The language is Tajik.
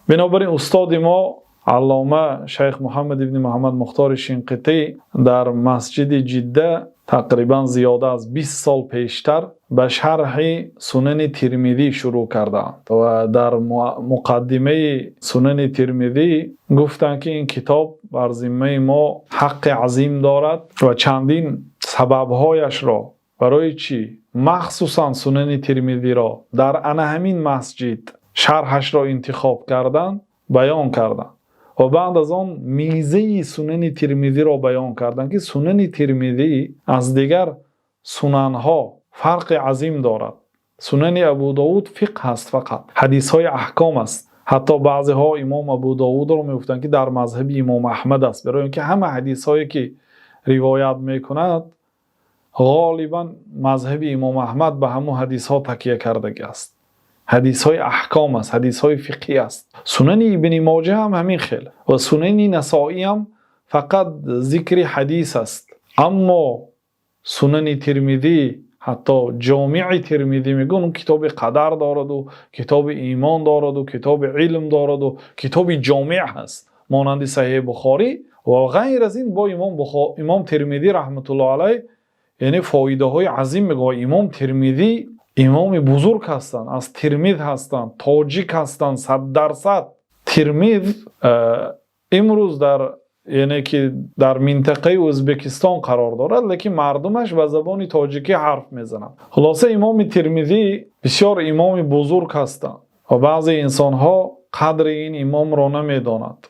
Бинобар ин устоди мо, аллома шайх Муҳаммад ибни Муҳаммад Мухтор Шанқитӣ, дар масҷиди Ҷидда тақрибан зиёда аз 20 сол пештар ба шарҳи Сунани Термизӣ шурӯъ кардаанд ва дар муқаддимаи Сунани Термизӣ гуфтанд, ки ин китоб бар зиммаи мо ҳаққи азим дорад ва чандин сабабҳояшро, барои чӣ махсусан Сунани Термизиро дар ҳамин масҷид шарҳашро интихоб карданд, баён карданд ва баъд аз он мизаи Сунани Термизиро баён карданд, ки Сунани Термизӣ аз дигар сунанҳо фарқи азим дорад. Сунани Абӯдовуд фиқҳ аст, фақат ҳадисҳои аҳком аст. Ҳатто баъзеҳо имом Абӯдовудро мегуфтанд, ки дар мазҳаби имом Аҳмад аст, барои инки ҳама ҳадисҳое ки ривоят мекунад, ғолибан мазҳаби имом Аҳмад ба ҳамон ҳадисҳо такя кардааст. Ҳадисҳои аҳком аст, ҳадисҳои фиқҳӣ аст. Сунани Ибни Моҷа ҳам ҳамин хел ва Сунани Насоӣ ҳам фақат зикри ҳадис аст. Аммо Сунани Термизӣ, ҳатто Ҷомеи Термизӣ мегӯянд, он китоби қадар дорад ва китоби имон дорад ва китоби илм дорад ва китоби ҷомеъ аст, монанди Саҳеҳи Бухорӣ ва ғайр аз ин. Бо имом Бухорӣ, имом Термизӣ раҳматуллоҳи алайҳ, яъне фоидаҳои азим мегӯяд. Имом Термизӣ имоми бузург ҳастанд, аз Термиз ҳастанд, тоҷик ҳастанд 100%. Термиз имрӯз дар, яъне ки дар минтақаи Ӯзбекистон қарор дорад, лекин мардумаш ба забони тоҷикӣ ҳарф мезананд. Хулоса, имом Термизӣ бисёр имоми бузург ҳастанд ва баъзе инсонҳо қадри ин имомро намедонанд.